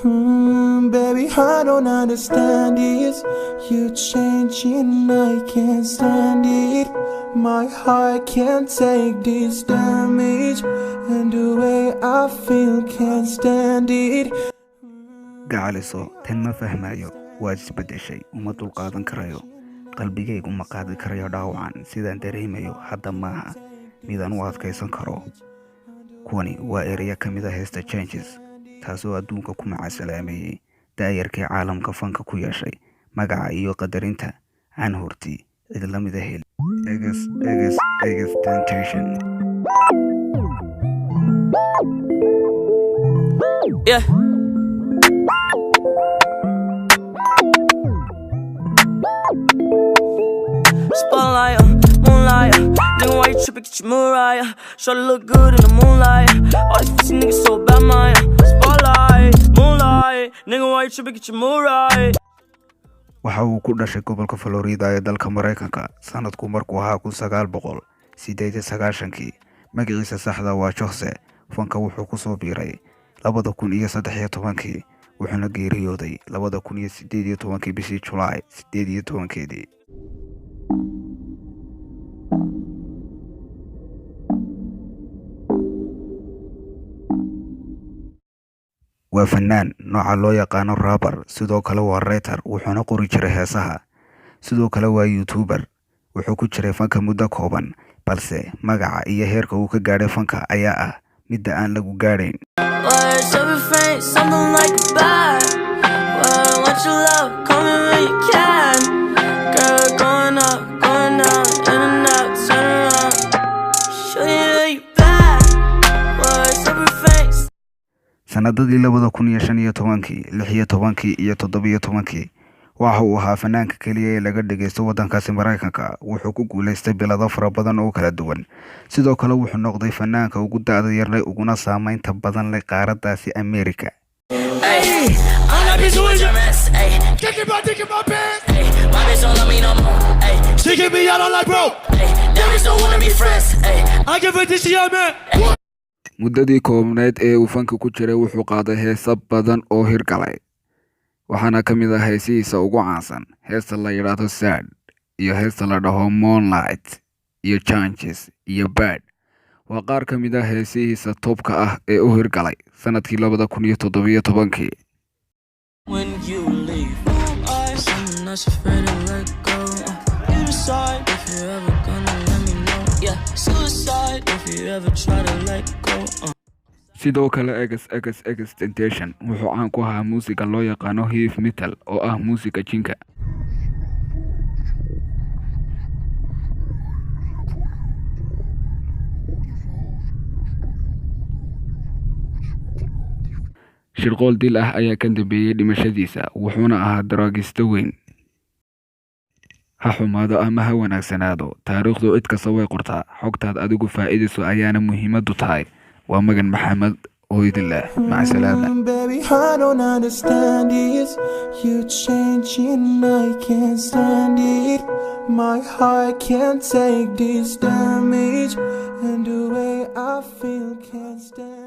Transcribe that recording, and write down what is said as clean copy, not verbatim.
Baby, I don't understand this. You changing, I can't stand it. My heart can't take this damage, and the way I feel, can't stand it. Gacaliso, tan ma fahmayo. Waad isbeddeshay, uma dulqaadan karayo. Qalbigaygu ma qaadi karayo dhaawacan. Sidaan dareemayo hadda maaha midaan u adkaysan karo. Kuwani waa ereyo ka mid ah heesta Changes, taasoo adduunka ku macasalaameeyey daayarkii caalamka fanka ku yeeshay magaca iyo qadarinta aan hortii cid la mida heli, XXXTentacion. Yeah. Spotlight, moonlight, nigga, why you tripping? Get your Mariah. Shawty look good in the moonlight. All these pussy niggas so bad, man. Spotlight, moonlight, nigga, why you tripping? Get your Mariah. Waxa uu ku dhashay gobolka Florida ee dalka Maraykanka sanadku markuu ahaa 1998-kii. Magaciisa saxda waa Jose. Fanka wuxuu ku soo biiray 2013-kii, wuxuuna geeriyooday 2018-kii bishii Julaay 18-keedii. Waa fanaan nooca loo yaqaano rapper, sidoo kale waa writer, wuxuuna qori jiray heesaha. Sidoo kale waa YouTuber. Wuxuu ku jiray fanka muddo kooban, balse magaca iyo heerka uu ka gaadhay fanka ayaa ah midda aan lagu gaadhayn. Words every frame, something like a bad. Well, want your love, call me when you can. Girl, going up, going down, in and out, turn around. Show you that you bad. Words every frame. Sanadadii 2015-kii, 16-kii iyo 17-kii waxa uu ahaa fanaanka keliya ee laga dhageysto waddankaasi Maraykanka. Wuxuu ku guuleystay bilado fara badan oo kala duwan. Sidoo kale wuxuu noqday fanaanka ugu da'da yarleh uguna saameynta badan leh qaaraddaasi America. Ay, I'm not bitch, who is your mess? Ay, Kicking my dick in my pants. Ay, my bitch don't love me no more. Ay, She kick me out, I'm like, bro. Ay, that bitch don't wanna be friends. Ay, I give a this to your man. Muddadii koobneyd ee uu fanka ku jiray wuxuu qaaday heeso badan oo hirgalay, waxaana ka mid ah heesihiisa ugu caansan heesta la yidhaahdo Sad iyo heesta la dhaho Moonlight iyo Changes iyo Bad. Waa qaar ka mid ah heesihiisa toobka ah ee u hirgalay sanadkii 2017-kii. When you leave, I'm not afraid to let go. You decide if you're ever gonna let me know. Yeah, suicide if you ever try to let go. Sidoo kale XXXTentacion wuxuu caan ku ahaa muusiga loo yaqaano heavy metal, oo ah muusiga jinka. Shirqool dil ah ayaa ka dambeeyey dhimashadiisa, wuxuuna ahaa daraagisto weyn. Ha xumaado ama ha wanaagsanaado, taariikhdu cid kasta way qortaa. Xogtaad adigu faa'iidayso ayaana muhiimaddu tahay. Waa Magan Maxamed oo idin leh macasalaama. Baby, I don't understand this. You changing, I can't stand it. My heart can't take this damage, and the way I feel, can't stand.